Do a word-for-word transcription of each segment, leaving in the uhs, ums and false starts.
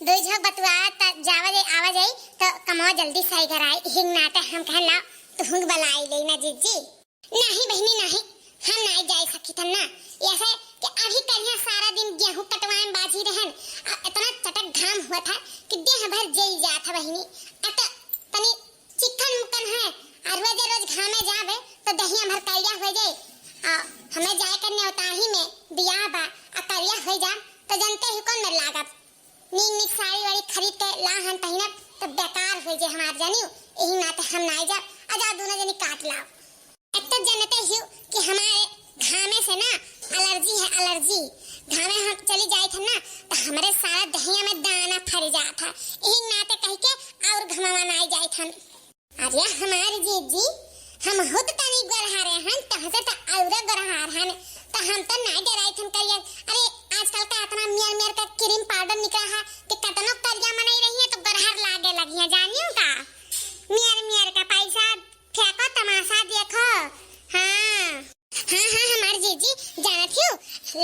दुइ झोंक बतुआ त जावा जाई, आवा जाई, त कमवा जल्दी सही घर आई। हिंग नाते हम कहन ला, तू हुंग बलाई ले ना जीजी। नाही बहिनी नाही, हम नाही जाए सकित हन ना। ऐसे कि अभी करिया सारा दिन गेहूं कटवाए में बाझी रहन, आ इतना चटक घाम हुआ था कि देह भर जल जात है बहिनी। अत तनी चिकन मुकन है, आ रोज रोज घामे जाबे तो दहिया भर करिया हो जाए। आ हमें जाए के नेवताही में बियाह बा, आ करिया हो जाब तो जनते ही कौन में लागब। नीक नीक साड़ी वाड़ी खरीद के ला हन पहिनब तो बेकार हो जाए हमार जानियो, यही नाते हम नाही जाब। आ जाओ दोनों जनी काट लाओ। एक तो जनते ही कि हमारे घामे से ना एलर्जी है, एलर्जी। घामे हम चली जाइत हन ना, तो हमरे सारा दहिया में दाना फर जात है। यही नाते कह के और घमवा नाही जाइत हन। अरे हमार जीजी, हम खुद तनी गोरहारे हन, तहसे तो और गोरहार हन, तो हम तो नाही डराइत हन करियन। अरे आजकल का इतना मेर मेर का क्रीम पाउडर निकला है कि कतनो करिया मनई रही है तो गोरहार लागे लगी है, जानियो का? मेर मेर का पैसा फेंको, तमाशा देखो। हाँ। हाँ, हाँ, हमार जीजी, जानत हियो,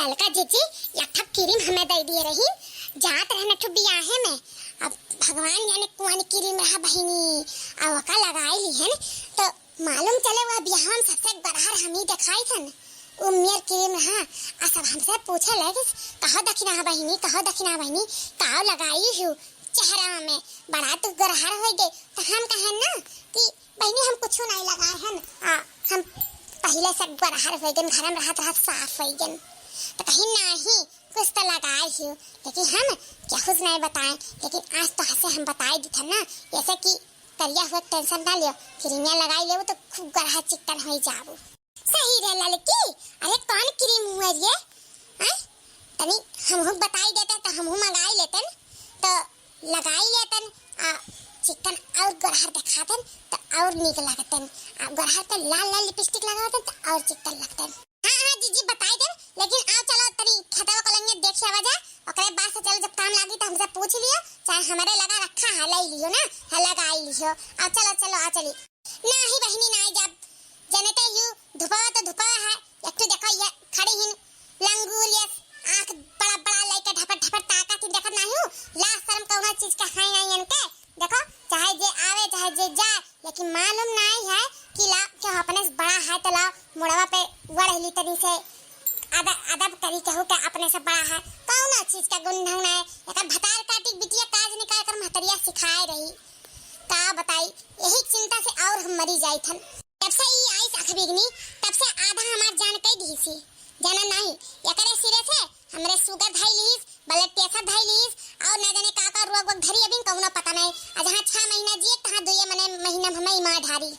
ललका जीजी एक ठो क्रीम हमें दे दिए रही, जात रहन ठो बियाहे में। अब भगवान जाने कौन क्रीम रहा बहिनी, अब ओका लगाई ली हन, तो मालूम चले वह बियाह में सबसे गरहर हम ही देखाई थन। उ मेर क्रीम रहा, आ सब हमसे पूछे लगे, "कहो दखिना बहिनी, कहो दखिना बहिनी, काव लगाई हूँ चेहरा में, बड़ा तू गरहर हो गए।" तो हम कहन ना कि बहिनी, हम कुछ नहीं लगाए हन। आ, हम पहिले से गोरहर हो गए, घर में रहत रहत साफ हो गए। तो कहीं नाही, कुछ तो लगाए ही, लेकिन हम केहू से नहीं बताए, लेकिन आज तोहसे हम बताए दिथन ना, ऐसे कि करिया हुआ टेंशन ना लियो, क्रीमिया लगाई लेबू तो खूब गोरहर चिक्कन हो जाबू। सही रे ललकी, अरे कौन क्रीम हुआ रे? हैं? तनी हमहू बताई देते तो हमहू मंगाई लेते न। तो लगाई लेतन, आ, चिकन और गोरहर देखातन, तो और नीक लगतन। आ, गोरहर पे लाल लाल लिपस्टिक लगावतन, तो और चिकन लगतन। हाँ, हाँ, जीजी, बताई देन, लेकिन आओ, चलो, तनी खेतवा कलंगिया देख आवा जा, ओकरे बाद से चलो, जब काम लागी, तो हमसे पूछ लियो, चाहे हमारे लगा रखा है, ले लियो ना, है, लगाई लियो। आओ, चलो, चलो, आ चली। नाही बहिनी, नाही जाब, जनते यू, धुपवा तो धुपवा है, एक ठो देखो, ये खड़ी हिन, लंगूर, ये आँख बड़ा बड़ा लइके ढपर ढपर ताकत ही देखत नाही हूँ। लाज शर्म कौनो चीज के है नाही इनके। देखो, चाहे जे आवे, चाहे जे जाए, लेकिन मालूम नाही है कि ला, क्यों अपने से बड़ा है तो लाओ, मुड़वा पे वढ़ ली तनी से, अद-, अदब करी, केहू के अपने से बड़ा है। कौनो चीज का गुण ढंग नाही। एकर भतार काटी बिटिया काज निकाल कर महतरिया सिखाए रही। का बताई, यही चिंता से और हम मरी जाई थन। जब से ई आइस अखबिगनी, तब से आधा हमार जान कई दिहिसी। जाना नाही, एकरे सिरे से हमरे sugar धई लीस, blood pressure धई लीस, और ना जाने का का रोग वोग धरी, अभी कौनो पता नाही। आ जहाँ छह महीना जिए, तहाँ दुए मने महीना में हमें मार ढारी।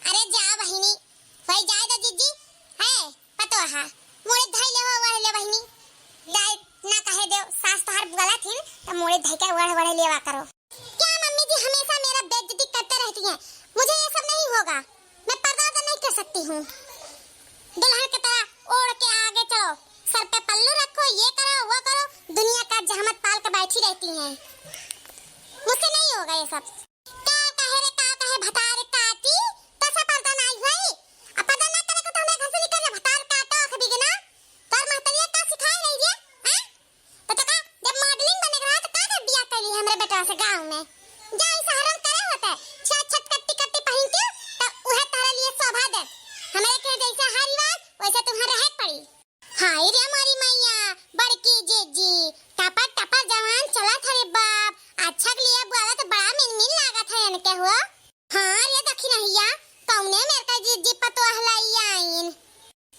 अरे जा बहिनी, होई जाए दो जीजी, है पतोहा, मोड़े धई लेवा, वढ़ ले बहिनी। दाई ना कहे देव, सास तोहार बोला थिन, तो मोड़े धई के वढ़ वढ़ लेवा करो। क्या मम्मी जी हमेशा मेरा बेइज्जती करते रहती हैं? मुझे ये सब नहीं होगा, मैं पर्दा वर्दा नहीं कर सकती हूँ। दुल्हन की तरह ओढ़ के आगे चलो, सर पे पल्लू रखो, ये करो, वो करो, दुनिया का जहमत पाल के बैठी रहती हैं। मुझसे नहीं होगा ये सब। का कहे रे, का कहे भतार काटी, तो सब पर्दा नहीं हुई। अब पर्दा ना करे को तो हमें घर से निकल जा, भतार काटो, आँख बिगना। तोर महतरिया का सिखाए रही रे, हैं? तो, तो का, जब modeling बने के रहा, तो का कर बियाह कर ली हमरे बेटा से गाँव में? जा, ई शहरन करे होते, छत, छत कट्टी, कट्टी पहिन के, तो उहे तोहरे लिए शोभा दे। हमरे के जैसे है रिवाज, वैसे तुम्हें रहे के पड़ी। हाय रे मोरी मैया, बड़की जीजी, टपर, टपर जवान चलत हरे बाप, अच्छा के लिए बोला तो बड़ा मिनमिन लागत है इनके हो। हाँ रे दखिनहिया, कौने मेर का जीजी पतोह लाई आइन?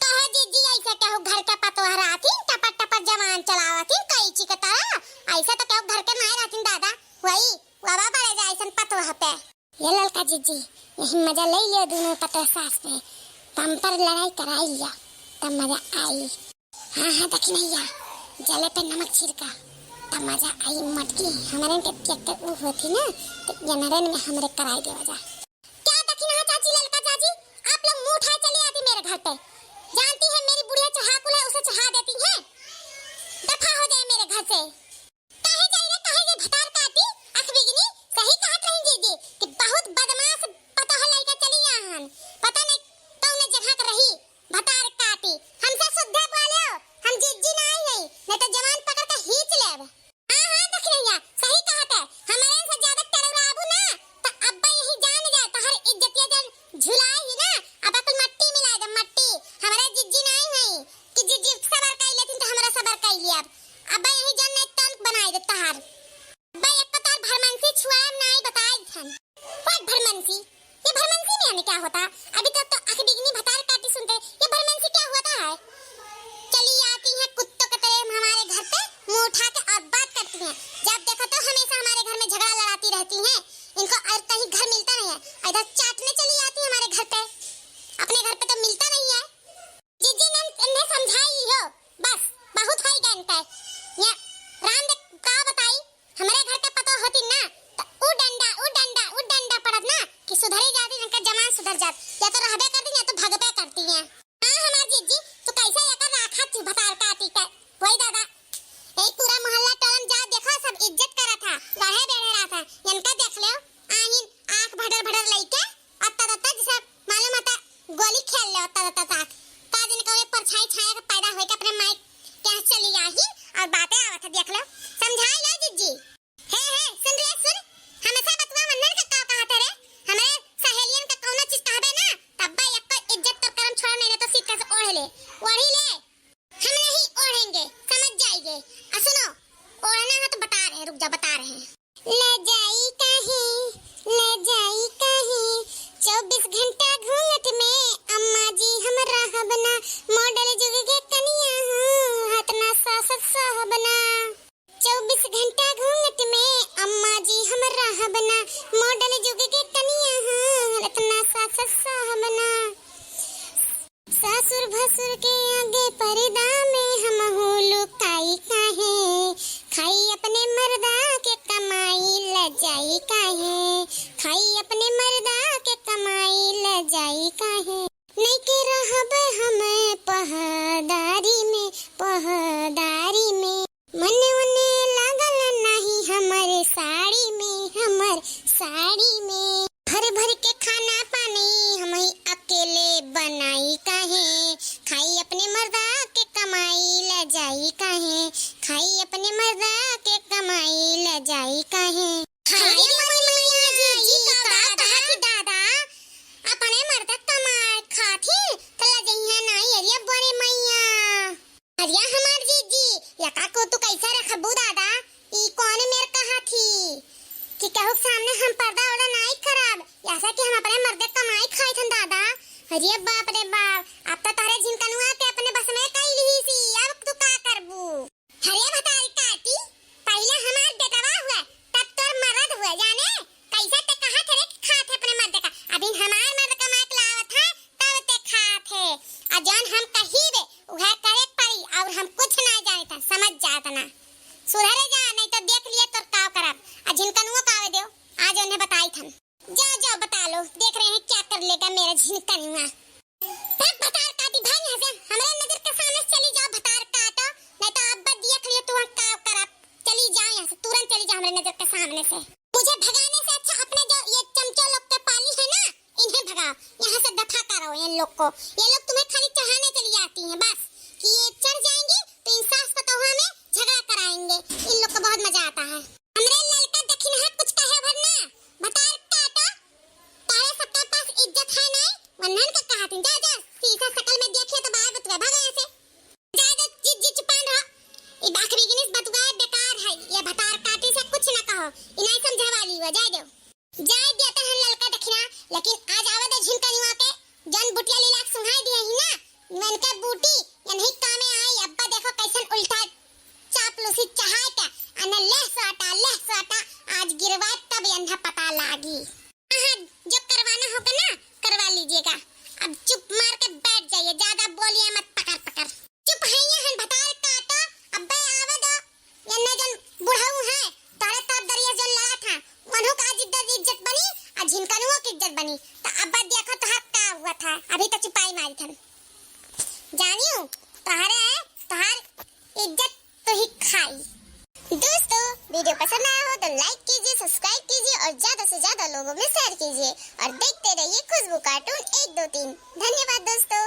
कहो जीजी, ऐसे केहू घर के पतोह रहथिन, टपर टपर जवान चलावथिन, कैची के तरह। ऐसे तो केहू घर के नाय रहथिन दादा। वही, वबा बड़े जाए सन पतोह पे। ये ललका जीजी, यही मजा ले लियो दोनों पतोह सास में। तम पर लड़ाई कराई लिया, तब मजा आई। हाँ, हाँ, दखिनहिया, जले पे नमक छिड़का, तब मजा आई मटकी। हमारे के पियक्कर ऊ होती ना, तो ये नरेन में हमरे कराई देवा जा। क्या दखिनहा चाची, ललका चाची, आप लोग मुंह उठाए चली आती मेरे घर पे। जानती है मेरी बुढ़िया चढ़ाकुल है, उसे चढ़ा देती है। दफा हो जाए मेरे घर से। काहे जाई रे, काहे जाई भतार काटी, आँख बिगनी, सही कहत रही जीजी कि बहुत बदमाश पतोह लइका चली यहाँ। पता नहीं कौन जगह के रही, भतार काटी। हमसे सुद्धे बोलो, हम जीजी ना आई है, नहीं तो जवान पकड़ के खींच लेब। हाँ, हाँ, दखिनहिया, सही भरमंसी, ये भरमंसी में यानी क्या होता? अभी तक तो आँख बिगनी भतार काटी सुनते, ये भरमंसी क्या होता है? चली आती है कुत्तों की तरह हमारे घर पे, मुँह उठा के और बात करती हैं। जब देखो तो हमेशा हमारे घर में झगड़ा लड़ाती रहती हैं। इनको और कहीं घर मिलता नहीं है, इधर चाटने चली आती है हमारे घर पे। अपने घर पे तो मिलता नहीं है। जिज्जी ने इन्हें समझाई हो, बस बहुत होई गए इनका। ये राम दे का बताई, हमरे घर के पतो होती ना, तो उ डंडा, उ डंडा, उ डंडा पड़त ना कि सुधरी जाती, इनका जमान सुधर जात। या तो रहबे करती, या तो भगबे करती हैं। हाँ, हमार जिज्जी, तू कैसे एकर राखा थी भतार काटी के? वही दादा, यही पूरा मोहल्ला टोलन जा देखो, सब इज्जत करा था, लड़े बेड़े रहा था। इनका देख लो, आहिन आँख भडर भडर लइके, अत्ता तत्ता जैसे मालूम होता गोली खेल ले, अत्ता तत्ता ताक। का जने कौने परछाई छाया के पैदा होए के अपने माई के यहाँ चली आही और बातें आवत है, देख लो, समझाई लो जिज्जी। हे, हे, सुन रे, सुन, हमसे बतुआ वंदन का का कहत है रे? हमरे सहेलियन का कौनो चीज कहबे ना, तब्बा एक्को इज्जत तोर करम छोड़ा नहीं, नहीं तो सीट से ओढ़ ले, ओढ़ी ले। हम नहीं ओढ़ेंगे, समझ जाइगे। आ सुनो, ओढ़ना है तो बता रहे हैं, रुक जा, बता रहे हैं। लजाई काहे, लजाई काहे, चउबीस घंटा घूंघट में अम्मा जी हम रहब ना, मॉडल जुग के कनिया हूँ, हतना सासत सहब ना। चउबीस घंटा घूंघट में अम्मा जी हम रहब ना, मॉडल जुग के कनिया हूँ, हतना सासत सहब ना। ससुर भसुर के आगे पर्दा में हमहू लुकाई काहे, खाई अपने मर्दा के कमाई लजाई काहे, खाई अपने मर्दा के कमाई लजाई काहे। नइके रहब हम पहदारी में, पहदारी में। मन ओने लागल नाही हमर साड़ी में, हमर साड़ी में। भर भर के खाना पानी हमही अकेले बनाई काहे, खाई अपने मर्दा के कमाई लजाई काहे, खाई अपने मर्दा के कमाई लजाई काहे। अरे मोर मैया जी, जी का बात है दादा, अपने मर्दा कमाए खात ही, त लजइहा नाई, अरे बड़े मैया। अरे हमार जीजी, यका को तू कैसे रखबू दादा? ई कौन मेर कहा थी कि केहू के सामने हम पर्दा उर्दा नाई करब, ऐसा कि हम अपने मर्दे कमाई खाई थन दादा। अरे बाप रे बाप, अब तो तोहरे झिनकनुआ के अपने बस में कई ली सी, अब तू का करबू? अरे भतारी काटी, पहले हमार बेटवा हुआ, तब तोर मर्द हुआ, जाने? कैसे ते कहा थे रे कि खात है अपने मर्द का? अभी हमार मर्द कमा के लावत है, तब ते खात है। और जौन हम कही बे, उहे करे के पड़ी, और हम कुछ ना जाने था, समझ जात ना। सुधरे जा, नहीं तो देख लिए तोर काव करब। आ झिनकनुओ का आवे देव, आज उन्हें बताई थन। जाओ, जाओ, बता लो, देख रहे हैं क्या कर लेगा मेरा झिनकनुआ। ए, भतार काटी भाई, यहाँ से हमरे नजर के सामने से चली जाओ, भतार काटो, नहीं तो अब देख लियो तू हम का करब। चली जाओ यहाँ से, तुरंत चली जाओ हमरे नजर के सामने से। मुझे भगाने से अच्छा अपने जो ये चमचा लोग के पाली है ना, इन्हें भगाओ, यहाँ से दफा करो इन लोग को। ये लोग तुम्हें खाली चढ़ाने चली आती हैं बस, कि ये चढ़ जाएंगी तो इन सास पतोहुआ में झगड़ा कराएंगे। इन लोग को बहुत मजा आता है। हमरे ललका दखिनहा कुछ कहे भर ना, भतार काटो। तारे सबके पास इज्जत है नहीं, वन्हन के कहा थी, जा, जा, शीशा शकल में देखिए तो बाहर बतुआ, भागो यहाँ से। जा, जा, जी, जी, चुपान रहो। ई बाखरी गिनिस बतुआ बेकार है, ये भतार काटी से कुछ ना कहो, इनाई समझे वाली हुआ, जाए दो। जाए दिया तो हम ललका दखिना, लेकिन आज आवे दे झिनकनिया के, जन बुटिया लीला के सुनाई दिया ही ना, मन के बूटी, ये नहीं कामे आई, अब्बा देखो कैसन उल्टा चापलूसी चढ़ाए के, अने लेह साटा, लेह साटा, आज गिरवाए तब यन्हा पता लागी। हाँ, जो करवाना होगा ना, करवा लीजिएगा। अब चुप मार के बैठ जाइए, ज्यादा बोलिए मत पकर पकर। चुप है ये हन भतार काटो, अब्बे आवे दो। यन्ने जन बुढ़ऊ है, तोहरे तरफ दरिया जन लड़ा था, वन्हू का आज इज्जत, इज्जत बनी, आ झिनकनुओ की इज्जत बनी। तो अब्बा देखो तोहार का हुआ था, अभी तो चुपाई मारी थन। जानियो, तोहरे, तोहार इज्जत तो ही खाई। दोस्तों, वीडियो पसंद आया हो तो like कीजिए, subscribe कीजिए और ज्यादा से ज्यादा लोगों में share कीजिए और देखते रहिए खुशबू cartoon एक दो तीन। धन्यवाद दोस्तों।